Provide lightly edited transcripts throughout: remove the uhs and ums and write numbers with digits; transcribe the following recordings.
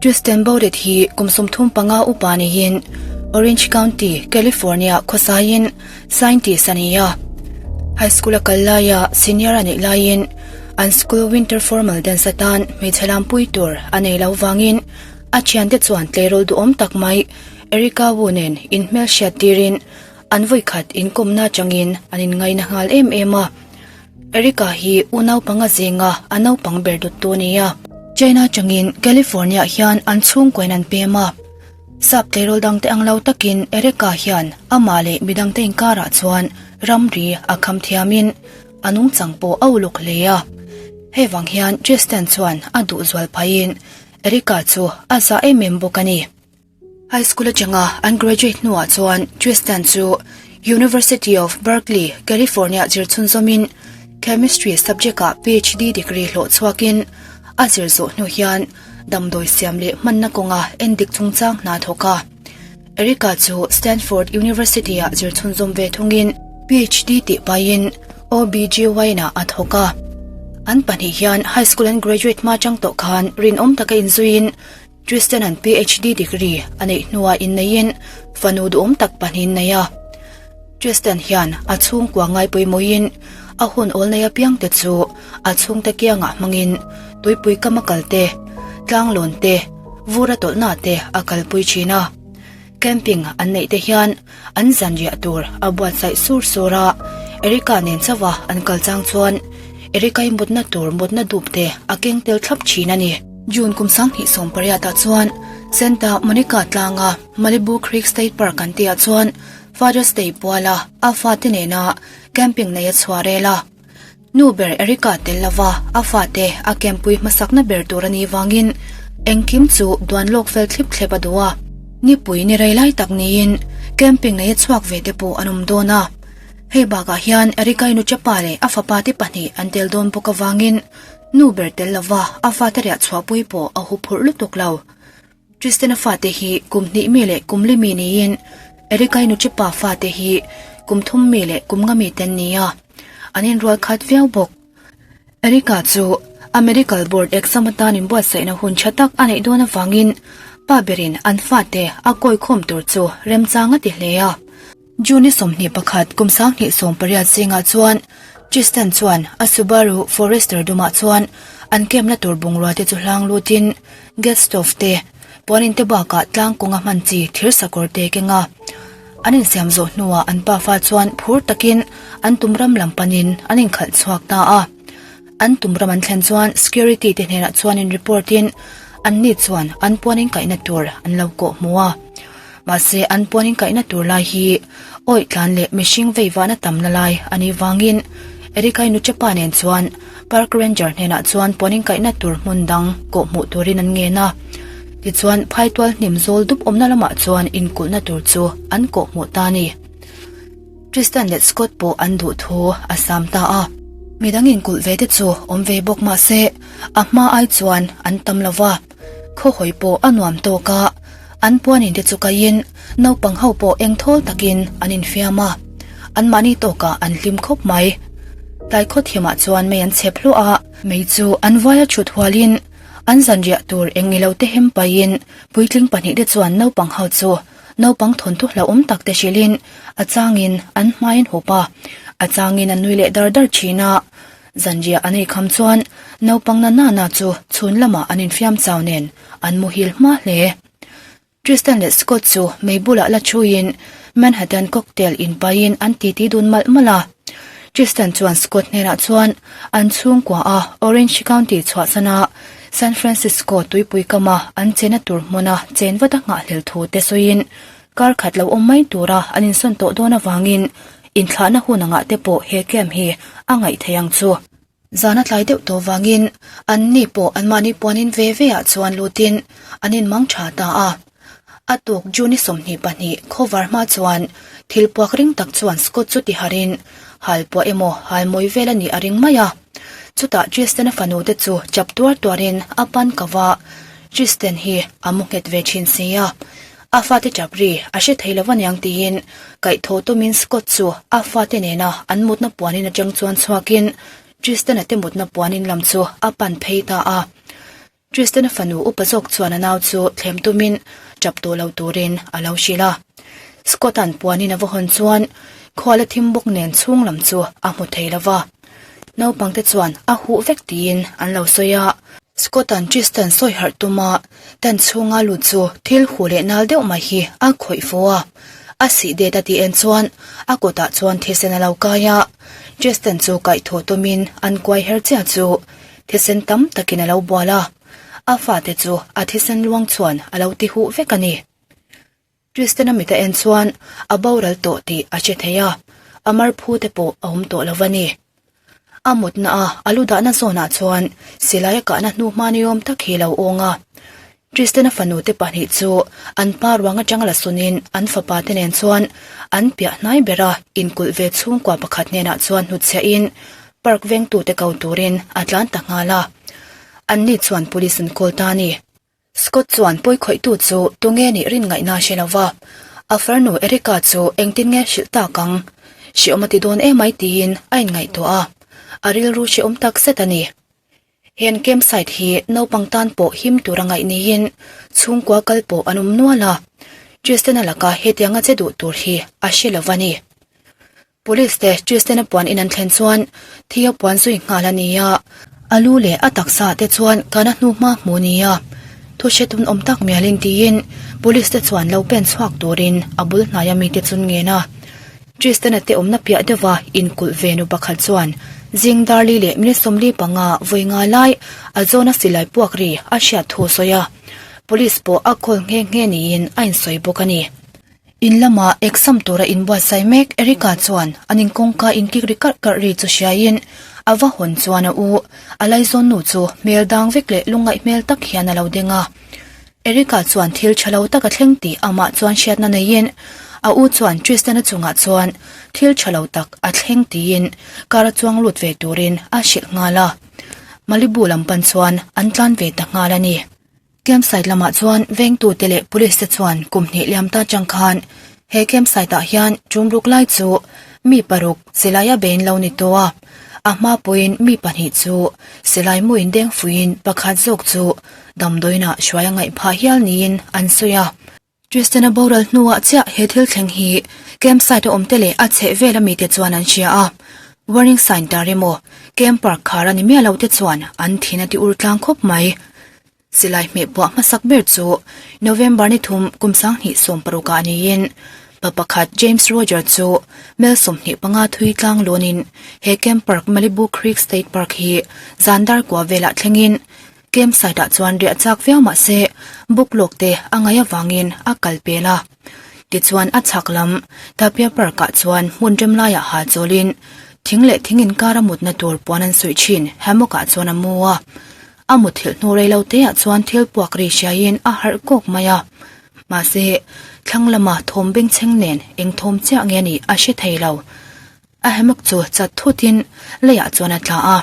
Tristan Baudet hi kum 35 upa niin Orange County, California khawsaiin scientist a ni a. High school a kal laia senior a neih laiin an school winter formal dance atan hmeichhe lampui tur a nei lo vangin a thiante chuan tleirawl duhawm tak mai Erica Wu nen inhmelhriat tirin an vawikhat inkawmna atangin an inngaina nghal em em a. Erica hi unau panga zinga a naupang ber dawttu a ni a. China atangin California hian an chhungkuain an pem a. Sap tleirawl dangte ang lo takin Erica hian amah leh midangte inkarah chuan ramri a kham thiamin a nungchang pawh a uluk hle a. Hei vang hian Tristan chuan a duh zual phaiin Erica chu a zah em em bawk a ni. High school atanga an graduate hnuah chuan Tristan chu University of Berkeley, California zir chhunzawmin Chemistry subject-ah PhD degree hlawh chhuakin a zir zawh hnu hian damdawi siam leh hmanna kawnga endik chungchang hna thawk a. Erica chu Stanford University-ah zir chhunzawm ve thungin PhD tih pahin OBGYN-ah a thawk a. An pahnih hian high school an graduate hma chang tawh khan rinawm taka inzuiin Tristan-a'n PhD degree a neih hnuah inneiin fanu duhawm tak pahnihin nei a. Tristan hian a chhungkua ngaipawimawhin a hun awl nei apiangte chu a chhungte kiangah hmangin tuipui kam a kal te, tlanglawn te, vur a tawlhna te a kalpui thin a. Camping an neih te hian an zanriah tur a buatsaih sur sur a, Erica nen chauha an kal chang chuan Erica-i mutna tur mutna dup te a keng tel thlap thin a ni. June kum 2018 ah chuan Santa Monica tlanga Malibu Creek State Park an tihah chuan Father's Day puala a fate nena camping nei a chhuah rel a. Nu ber Erica tel lova a fate a campui hmasakna ber tur a nih vangin engkim chu duan lawk fel thlip thlep a duh a. Nipui ni rei lai tak niin camping nei a chhuak ve te pawh an awm dawn a. Hei bakah hian Erica-i nu Chapa leh a fapa te pahnih an tel dawn bawk avangin Nu ber tel lova a fate riah chhuahpui pawh a huphurh lutuk lo. Tristan-a fate hi kum hnih mi leh kum li mi niin Erica-i nuchipa fate hi kum thum mi leh kum nga mi te an ni a, an inrual khat viau bawk. Erica chu a medical board exam atan inbuatsaihna hun tha tak a neih dawn avangin pa berin an fate a kawikhawm tur chu remchang a ti hle a. June 21 kum 2018 zingah chuan Tristan chuan a Subaru Forester dumah chuan an kemna tur bungrua te chu hlang lutin gas stove te, puanin te bakah tlang kawnga hman chi thir sakawr te keng a. An insiam zawh hnuah an pafa chuan phur takin an tum ram lam panin an inkhalh chhuak ta a. An tum ram an thlen chuan security te hnenah chuan in report in anni chuan an puanin kaihna tur an lo kawh hmu a. Mahse an puanin kaihna tur lai hi awih tlan leh mihring vei vahna tamna lai a nih vangin Erica-i nuchepa nen chuan park ranger hnenah chuan puanin kaihna tur hmun dang kawh hmuh turin an ngen a. Tichuan phaitual hnim zawl dup awmna lamah chuan inkulhna tur chu an kawh hmuh ta a ni. Tristan leh Scott pawh an duh thu a sam ta a. Midang inkulh ve te chu awm ve bawk mahse a hma ai chuan an tam lo va, khawhawi pawh a nuam tawk a, an puanin te chu kaiin naupang ho pawh eng thawl takin an infiam a, anmahni tawkah an hlim khawp mai. Tlai khawthiamah chuan mei an chhep hluah a, mei chu an vaia chhut hualin an zanriah tur eng ilo te hem paihin puitling pahnihte chuan naupang ho chu Naupang thawnthu hlauhawm tak te hrilhin a changin an hmaiin hup a, a changin an nui leh dar dar thin a. Zanriah an ei kham chuan naupang na na na chu chhun lamah an infiam chau nen an muhil hma hle. Tristan leh Scott chu mei bulah la thuin Manhattan cocktail inpaiin an titi dun malh malh a. Tristan chuan Scott hnenah chuan an chhungkua a Orange County chhuahsan a, San Francisco tuipui kama an chena tur hmuna chen vat a nghahhlel thu te sawiin kar khat lo awm mai tura an insawn tawh dawn avangin inthlahna hun angah te pawh he camp hi a ngaih theih ang chu. Zan a tlai deuh tawh vangin an ni pawh anmahni puanin ve ve ah chuan lutin an inmang tha ta a. A tuk June 22 khawvar hma chuan thil puak ring tak chuan Scott chu tiharin hal puah emaw hal mawi vel a nih a ring mai a. Chutah Tristan-a fanu te chu chap tuar tuarin a pan ko va, Tristan hi a mu nghet ve thin si a, a fate chap ri a hre thei lo aniang tiin kaihthawh tumin Scott chu a fate nena an mutna puanin atang chuan chhuakin Tristan-a te mutna puanin lam chu a pan phei ta a. Tristan-a fanu upa zawk chuan a nau chu thlem tumin tap tawh lo turin a lo hrilh a. Scott-a'n puanin a va hawn chuan khuala thim bawk nen chhung lam chu a hmu thei lo va. Naupangte chuan a huh vek tiin an lo sawi a. Scott-a'n Tristan sawi harh tuma tent chhunga lut chu thil huh leh nal deuh mai hi a khawih fo a. A sih det a tih en chuan a kutah chuan thisen a lo kai a. Tristan chu kaihthawh tumin an kuai her chiah chu Thisen tam takin a lo bual a, a fate chu a thisen luang chuan a lo ti huh vek a ni. Tristan-a mit a en chuan a boral tawh tih a hre thei a, a mar phu te pawh a awm tawh lo a ni. A mutna a a lu dahna zawnah chuan silai a kahna hnu hma ni awm tak hi a lo awng a. Tristan-a fanu te pahnih chu an pa ruang atanga la sunin an fapa te nen chuan an piah hnai bera inkulh ve chhungkua pakhat hnenah chuan hnutchhiahin Park vengtute ko turin a tlan ta nghal a, anni chuan police an call ta a ni. Scott chuan pawikhawihtu chu tunge nih rin ngaihna a hre lo va, a farnu Erica chu engtin nge hrilh tak ang? Hreawm a ti dawn emai tiin a inngaihtuah a, a rilru hreawm tak zet a ni. Hen campsite hi naupang tan pawh him tur a ngaih niin chhungkua kal pawh an awm nual a, Tristan-a laka hetianga che duh tur hi a hre lo va ni. Police te Tristan-a puan in an thlen chuan thi a puan zui nghal a ni a, a lu leh a taksa te chuan kana hnu hma hmu ni a, thu hre tun awm tak mialin tiin police te chuan lo pen chhuak turin a bul hnaia mite chu an ngen a. Tristan-a te awmna piah deuha inkulh ve nu pakhat chuan zing darli leh minute 45 vawi nga lai a zawna silai puak ri a hriat thu a sawi a, police pawh a call nghe nghe niin a insawi bawk a ni. In lama exam tura inbuatsaih mek Erica chuan an inkawngka inkik ri karh karh ri chu hriaiin a va hawn chuan a u a laizawn nu chu hmel dang vek leh lungngaih hmel tak hian a lo deng a. Erica chuan thil tha lo tak a thleng tih amah chuan hriatna neiin a u chuan Tristan-a chungah chuan thil tha lo tak a thleng tiin car a chuang lut ve turin a hrilh nghal a. Malibu lam pan chuan an tlan ve ta nghal a ni. Campsite lamah chuan vengtute leh police te chuan kum hnih liam ta chang khan he campsite ah hian tumruk lai chu mi paruk silaia bein lo ni tawh a, a hma pawhin mi pahnih chu silai muin deng fuiin pakhat zawk chu damdawiinah hruai a ngaih phah hial niin an sawi a. Tristan-a boral hnuah chiah he thil thleng hi campsite a awmte leh a chheh vel a mite chuan an hria a, warning sign tar emaw camp park khar a ni miah lo te chuan an thin a ti ur tlang khawp mai. Silai hmeh puah hmasak ber chu November ni thum kum 2016 ah niin pa pakhat James Roger chu mel 25 thui tlang lawnin he camp park Malibu Creek State Park hi zan dar kua velah thlengin Campsite ah chuan riah chak viau mah se book lawk te a ngaih avangin a kal pel a. Tichuan a chhak lam Tapia Park ah chuan hmun rem laiah ha chawlin thing leh thing inkar a mutna tur puan an suih thin hammock ah chuan a mu a. A muthilh hnu rei lo te ah chuan thil puak ri hriaiin a harh kawk mai a. Mahse thlang lama thawm bengchheng nen eng thawm chiah nge anih a hre thei lo. A hammock chu chat thutin leiah chuan a tla a,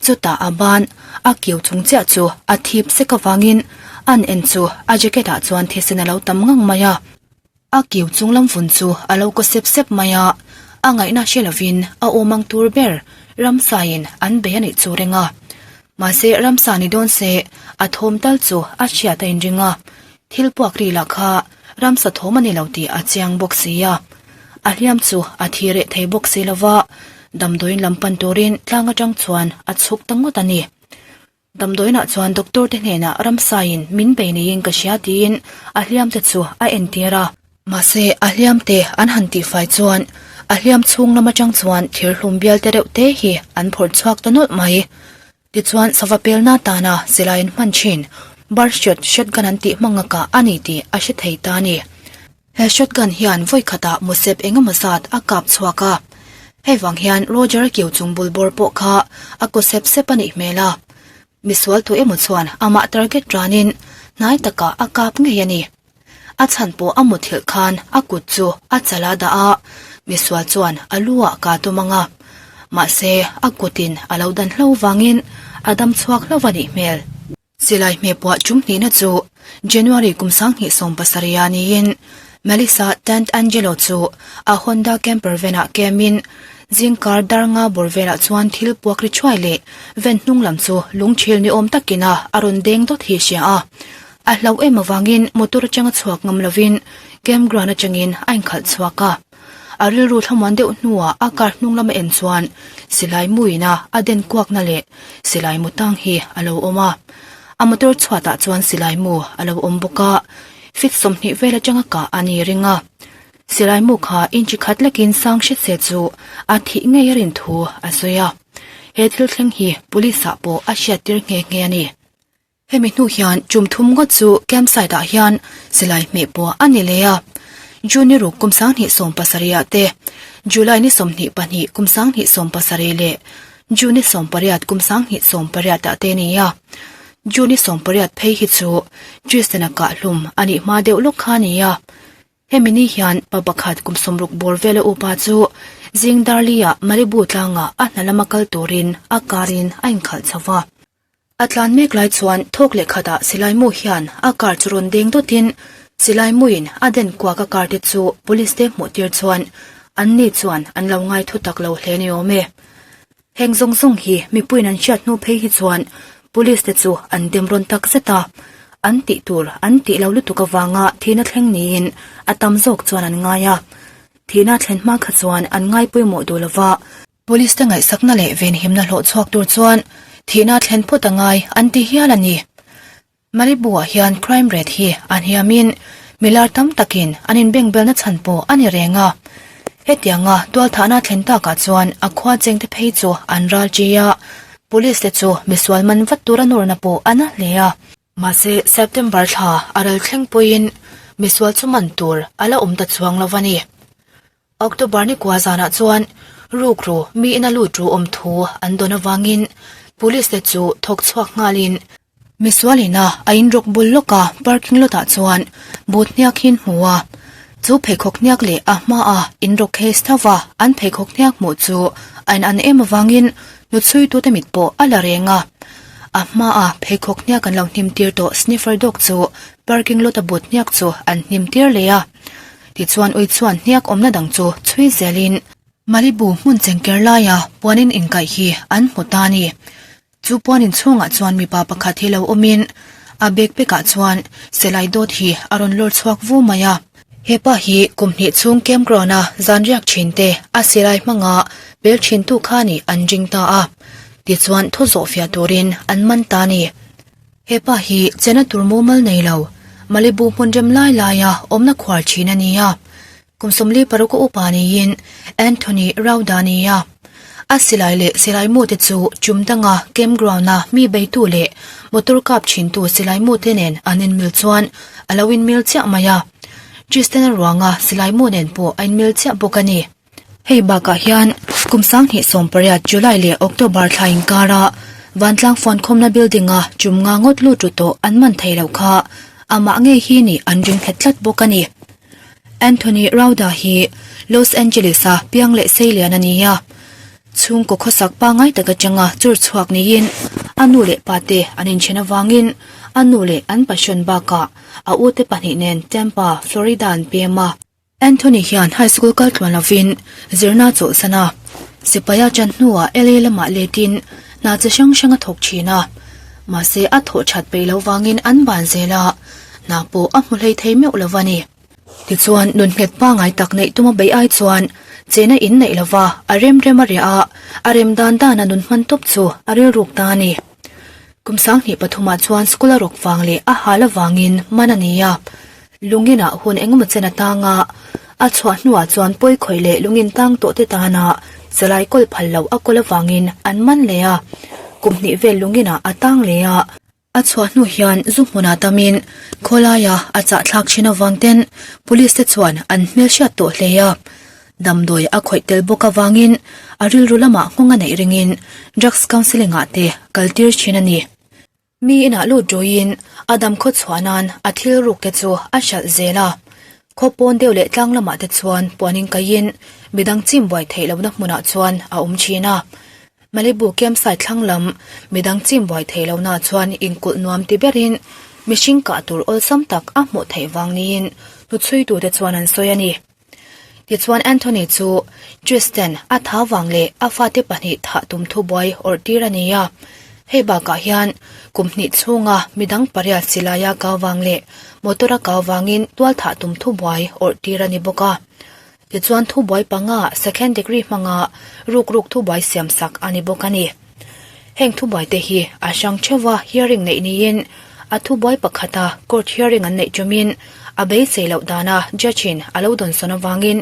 chutah a ban a kiu chung chiah chu a thip sek avangin an en chu a jacket ah chuan thisen a lo tam ngang mai a. A kiu chung lam vun chu a lo kaw sep sep mai a, a ngaihna hre lovin a awm ang tur ber ramsaiin an bei a nih chu reng a. Mahse ramsa ni dawn se a thawm tal chu a hriat a inring a, Thil puak ri lah kha ramsa thawm a ni lo tih a chiang bawk si a, a hliam chu a thi reh thei bawk si lova, damdawiin lam pan turin tlang atang chuan a chhuk ta ngawt a ni. Damdawiinah chuan doctor te hnenah ramsaiin min bei niin ka hria tiin a hliam te chu a entir a. Mahse a hliam te an han tihfai chuan a hliam chhung lam atang chuan thir hlum bial te reuh te hi an phawrh chhuak ta nawlh mai. Tichuan sava pelna tana silai an hman thin Barshot shotgun an tih hmang a kah a ni tih a hre thei ta a ni. He shotgun hian vawi khatah musep engemaw zat a kap chhuak a. Hei vang hian Roger kiu chung bul bawr pawh kha a kaw sep sep a nih hmel a. Misual tu emaw chuan amah target ranin hnai takah a kap ngei a ni. A chhan pawh a muthilh khan a kut chu a chal a dah a, misual chuan a lu ah ka tum ang a. Mahse, a kutin a lo dan hlo vangin a dam chhuak hlo a nih hmel. Silai hmehpuah tum hnihna chu January kum 2017 ah niin Melissa Tantangelo chu a Honda camper van ah kemin. Zingkar dar nga bawr velah chuan thil puak ri thuai leh van hnung lam chu lungthil ni awm takin a a rawn deng dawt hi a hria a. A hlauh em avangin motor atanga chhuak ngam lovin campground atangin a inkhalh chhuak a. A rilru thlamuan deuh hnuah a car hnung lama en chuan silai muina a den kuakna leh silai mu tang hi a lo awm a. A motor chhuatah chuan silai mu a lo awm bawk a, feet 20 vel atanga kah a ni ring a. Silai mu kha inchi khat lekin sang hret se chu a thih ngei a rin thu a sawi a. He thil thleng hi police ah pawh a hriattir nghe nghe a ni. Hemi hnu hian tum thum ngawt chu campsite ah hian silai hmeh pawh a ni leh a. June ni ruk kum 2017 ah te, July ni 22 kum 2017 leh June ni 18 kum 2018 ah te a ni a. June ni 18 phei hi chu Tristan-a kahhlum a nih hma deuh lawk kha a ni a. Hemi ni hian pa pakhat kum 60 bawr vela upa chu zing darli-ah Malibu tlangah a hna lama kal turin a car-in a inkhalh chho va. A tlan mek lai chuan thawk leh khatah silai mu hian a car chu rawn deng dawtin silai muin a den kuak a car te chu police te hmuh tir chuan an ni chuan an lo ngai thu tak lo hle ni awm e. Heng zawng zawng hi mipuiin an hriat hnu phei hi chuan police te chu an dem rawn tak zet a, an tih tur an tih lo lutuk avanga thihna thleng niin a tam zawk chuan an ngai a. Thihna thlen hma kha chuan an ngai pawimawh duh lova. Police te ngaihsakna leh venhimna hlawh chhuak tur chuan thihna thlen phawt a ngai an ti hial a ni. Malibu-ah hian crime rate hi a hniamin milar tam takin an inbengbelna chhan pawh a ni reng a. Hetianga tualthahna thlen takah chuan a khua chengte phei chu an ral chi a, police te chu misual man vat tura nawrna pawh a na hle a. Mahse, September thla a ral thleng pawhin misual chu man tur a la awm ta chuang lo a ni. October ni kua zanah chuan rukru mi ina lut ru awm thu an dawn avangin police te chu thawk chhuak nghalin misual ina a inrawk bul lawk a parking lot ah chuan boot hniak hi an hmu a, chu pheikhawk hniak leh a hmaa inrawk case tho va an pheikhawk hniak hmuh chu a in an em avangin hnuchhuitute mit pawh a la reng a. A hmaa pheikhawk hniak an lo hnim tir tawh sniffer dog chu parking lot a boot hniak chu an hnim tir leh a. Tichuan ui chuan hniak awmna dang chu chhui zelin Malibu hmun chengker laia puanin inkaih hi an hmu ta a ni. Chu puanin chhungah chuan mipa pakhat hi lo awmin a backpack ah chuan silai dawt hi a rawn lawr chhuak vu mai a. Hepa hi kum hnih chhung campground a zan riak thin te a silai hmanga pel thin tu kha nih an ring ta a. Tichuan thu zawh fiah turin an man ta a ni. Hepa hi chena tur mumal nei lo, Malibu hmun rem lai laia awmna khuar thin a ni a. Kum 46 a upa niin Anthony Rauda a ni a. A silai leh silai mute chu chum danga campground-a mi beitu leh motor kap thintu silai mute nen an inmil chuan a lo inmil chiah mai a. Tristan-a ruanga silai mu nen pawh a inmil chiah bawk a ni. Hei bakah hian kum 2018 July leh October thla inkara Vantlang Fuankhawmna building-a tum nga ngawt lut ru tawh an man thei loh kha amah ngei hi nih an ring nghet tlat bawk a ni. Anthony Rauda hi Los Angeles-a piang leh seilian a ni a. Chhungkaw khawsak pangngai tak atanga chur chhuak niin a nu leh pate an inthen avangin a nu leh an passion bakah a ute pahnih nen Tampa, Florida an pem a. Anthony hian high school kal tluan lovin zirna chawlhsan a, sipai a ṭan hnuah LA lamah letin hna chi hrang hrang a thawk ṭhin a. Mahse a thawh ṭhat peih loh vangin an ban zel a, hna pawh a hmu hlei thei meuh lo a ni. Tichuan nun nghet pangngai tak neih tuma beih ai chuan chena in neih lova a rem rem a riah a, a rem dan dana nun hman tawp chu a rilruk ta a ni. Kum 2003ah chuan school a rawk vang leh a hal avangin man a ni a. Lunginah hun engemaw chen a tang a, a chhuah hnuah chuan pawi khawih leh lungin tang tawh te tana chalai kawl phal loh a kawl avangin an man leh a, kum hnih vel lunginah a tang leh a. A chhuah hnu hian zu hmunah tamin khawlaia a chahthlak thin avang ten police te chuan an hmelhriat tawh hle a, damdawi a khawih tel bawk avangin a rilru lamah nghawng a neih ringin drugs counselling ah te kaltir thin a ni. Mi inah lut ruiin a dam khaw chhuah nan a thil ruk te chu a hralh zel a. Khaw pawn deuh leh tlang lamah te chuan puanin kaiin midang chim buai theih lohna hmunah chuan a awm thin a. Malibu campsite thlang lam midang chim buai theih lohna chuan inkulh nuam ti berin mihring kah tur awlsam tak a hmuh theih vang niin hnuchhuitute chuan an sawi a ni. Tichuan Anthony chu Tristan a tha vang leh a fate pahnih thah tum thubuai awrh tir a ni a. Hei bakah hian kum hnih chhunga midang pariat silaia kau vang leh motor a kau vangin tual thah tum thubuai awrh tir a ni bawk a. Tichuan thubuai panga second degree hmanga rukruk thubuai siam sak a ni bawk a ni. Heng thubuai te hi a hrang theuha hearing neih niin a thubuai pakhata court hearing an neih tumin a beisei loh dana judge in a lo dawnsawn avangin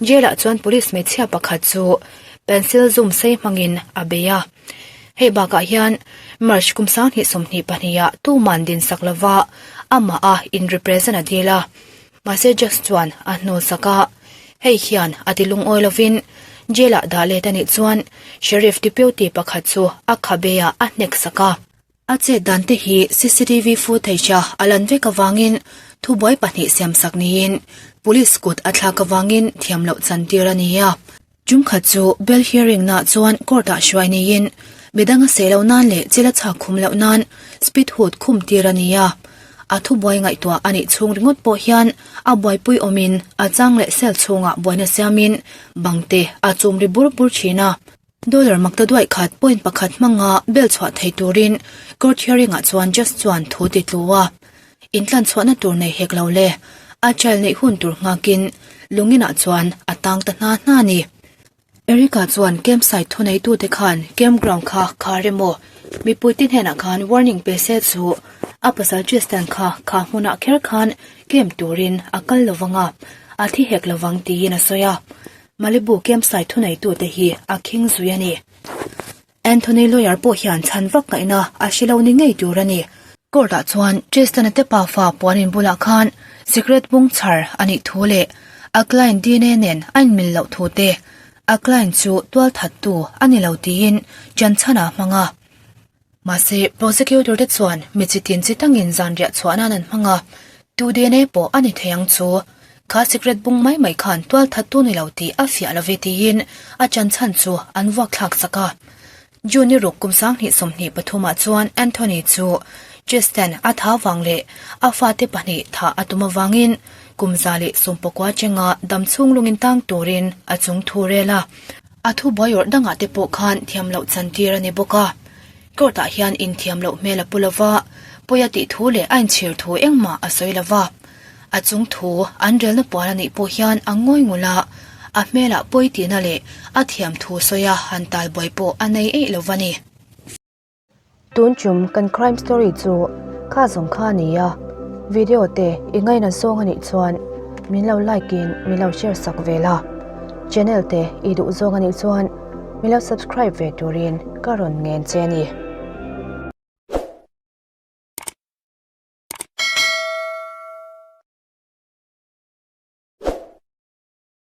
jail ah chuan police hmeichhia pakhat chu pencil zum sei hmangin a bei a. Hei bakah hian March kum 2022 ah tuman dinsak lova amah a in represent a dil a. Mahse Judge chuan a hnawl sak a, hei hian a ti lungawi lovin jail ah dah let a nih chuan Sheriff Deputy pakhat chu a khabe ah a hnek sak a. A chet dan te hi cctv footage a a lan vek avangin thubuai pahnih siam sak niin Police kut a thlak avangin thiam loh chan tir a ni a. Tumkhat chu bail hearing nah chuan court ah hruai niin midang a seh loh nan leh chil a chhak khum loh nan speed hood khum tir a ni a. A thubuai ngaihtuah a nih chhung ringawt pawh hian a buaipui awmin a chang leh cell chhungah buaina siamin bang te a chum ri bur bur thin a. Dollar makta duaih khat point pakhat hmanga bail chhuah thei turin court hearing ah chuan judge chuan thu ti tlu a. Intlan chhuahna tur nei hek lo le, a child neih hun tur nghakin lunginah chuan a tang ta hna hna a ni. Erica chuan campsite thuneitute khan campground kha khar emaw mipuite hnenah khan warning pe se chu a pasal Tristan kha kha hmunah kher khan camp turin a kal lo vang a, a thi hek lo vang tiin a sawi a. Malibu campsite thuneitute hi a khing zui a ni. Anthony lawyer pawh hian chhan vak ngaihna a hre lo ni ngei tur a ni. Court ah chuan Tristan-a te pafa puanin bulah khan secret bung chhar a nih thu leh a client DNA nen a inmil loh thu te, a client chu tualthattu a ni lo tiin chanchhan a hmang a. Mahse, prosecutor te chuan mi chi tin chi tangin zan riah chhuah nan an hmang a, tu DNA pawh a ni thei ang chu. Kha secret bung mai mai khan tualthattu ni lo tih a fiah lo ve tiin a chanchhan chu an vuak thlak sak a. June ni ruk kum 2023 ah chuan Anthony chu Tristan a tha vang leh a fate pahnih thah a tum avangin kum 119 chenga damchhung lungin tang turin a chung thu rel a. A thu buaiawrh dangah te pawh khan thiam loh chantir a ni bawk a. Court ah hian inthiam loh hmel a pu lova, pawi a tih thu leh a inchhir thu engmah a sawi lova. A chung thu an relna puan a nih pawh hian a ngawi ngul a, a hmelah pawi tihna leh a thiam thu sawia han tal buai pawh a nei eih lova ni. Tun chum kan crime story chu kha zawng kha a ni a, video te i ngaina zawng a nih chuan min lo like in min lo share sak ve la, channel te i duh zawng a nih chuan min lo subscribe ve turin ka rawn ngen che a ni.